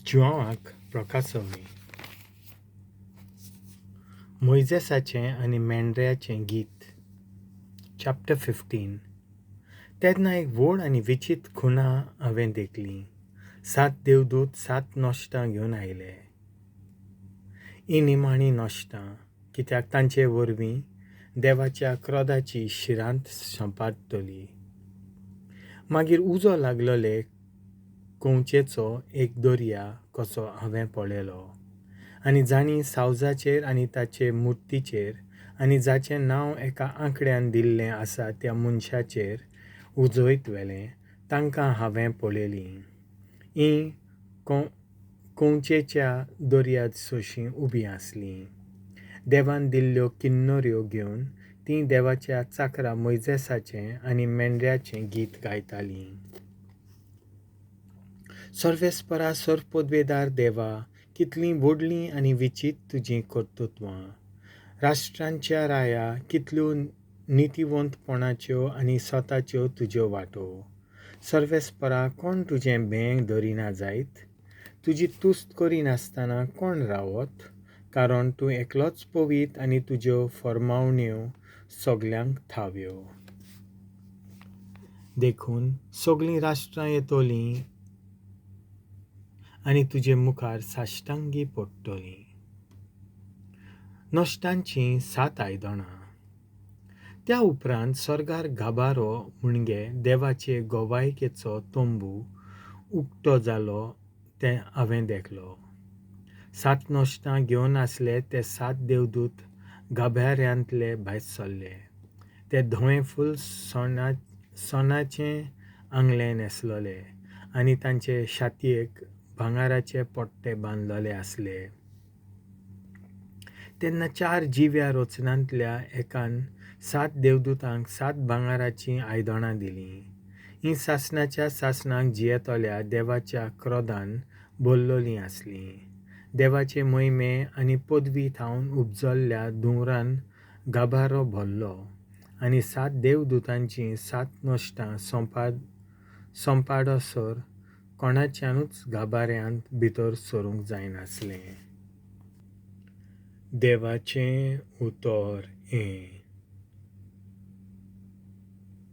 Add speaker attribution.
Speaker 1: जुआंवाक प्रकासवणी. मोयजेसाचें आनी मेंढऱ्याचें गीत. चॅप्टर 15. तेन्ना एक व्हड आनी विचित्र खुणा हांवें देखली. सात देवदूत सात नश्टां घेवन आयले. हीं निमाणीं नश्टां, कित्याक तांचे वरवीं देवाच्या क्रोधाची शिरांत सोंपतली. मागीर उजो लागलेले कंवचेचो एक दर्या कसो हांवें पळयलो, आनी जांणी सावजाचेर आनी ताचे मुर्तीचेर आनी जाचें नांव एका आंकड्यान दिल्लें आसा त्या मनशाचेर उजयत व्हेलें तांकां हांवें पळयलीं. हीं कंवचेच्या दर्यांत सोशीं उबीं आसलीं. देवान दिल्ल्यो किन्नऱ्यो घेवन तीं देवाच्या चाकरा मोयजेसाचें आनी मेंढऱ्याचें गीत गायतालीं. सर्वेस्परा सर्वपदवेदार देवा, कितलीं व्हडलीं आनी विचित्र तुजीं कर्तृत्वां! राष्ट्रांच्या राया, कितल्यो नितीवंतपणाच्यो आनी स्वताच्यो तुज्यो वाटो! सर्वेस्परा, कोण तुजें भेंग धरिना जायत? तुजी तुस्त करिनासतना कोण रावत? कारण तूं एकलोच पवित्र आनी तुज्यो फर्मावण्यो सगल्यांक थाव्यो. देखून सगलीं राष्ट्रां येतलीं आनी तुजे मुखार साश्टांगी पडटलीं. नश्टांचीं सात आयदनां. त्या उपरांत सर्गार गाभारो म्हणजे देवाचे गवायकेचो तंबू उक्तो जालो तें हांवें देखलो. सात नश्टां घेवन आसले ते सात देवदूत गाभाऱ्यांतले भायर सरले. ते धवें फूल सोनाचें आंगलें न्हेसलेले आनी तांचे छातयेक भांगराचे पट्टे बांदलेले आसले. तेन्ना चार जिव्या रचनांतल्या एकान सात देवदूतांक सात भांगराचीं आयदनां दिलीं. हीं सासणाच्या सासणाक जियेतल्या देवाच्या क्रोधान भरलेलीं आसलीं. देवाचे मोहिमे आनी पदवी थावन उपजल्ल्या धुंवरान गाभारो भरलो आनी सात देवदूतांचीं सात नश्टां सोंपाडसर कोणाच्यानूच गाभाऱ्यांत भितर सरूंक जायनासलें. देवाचें उतर हें.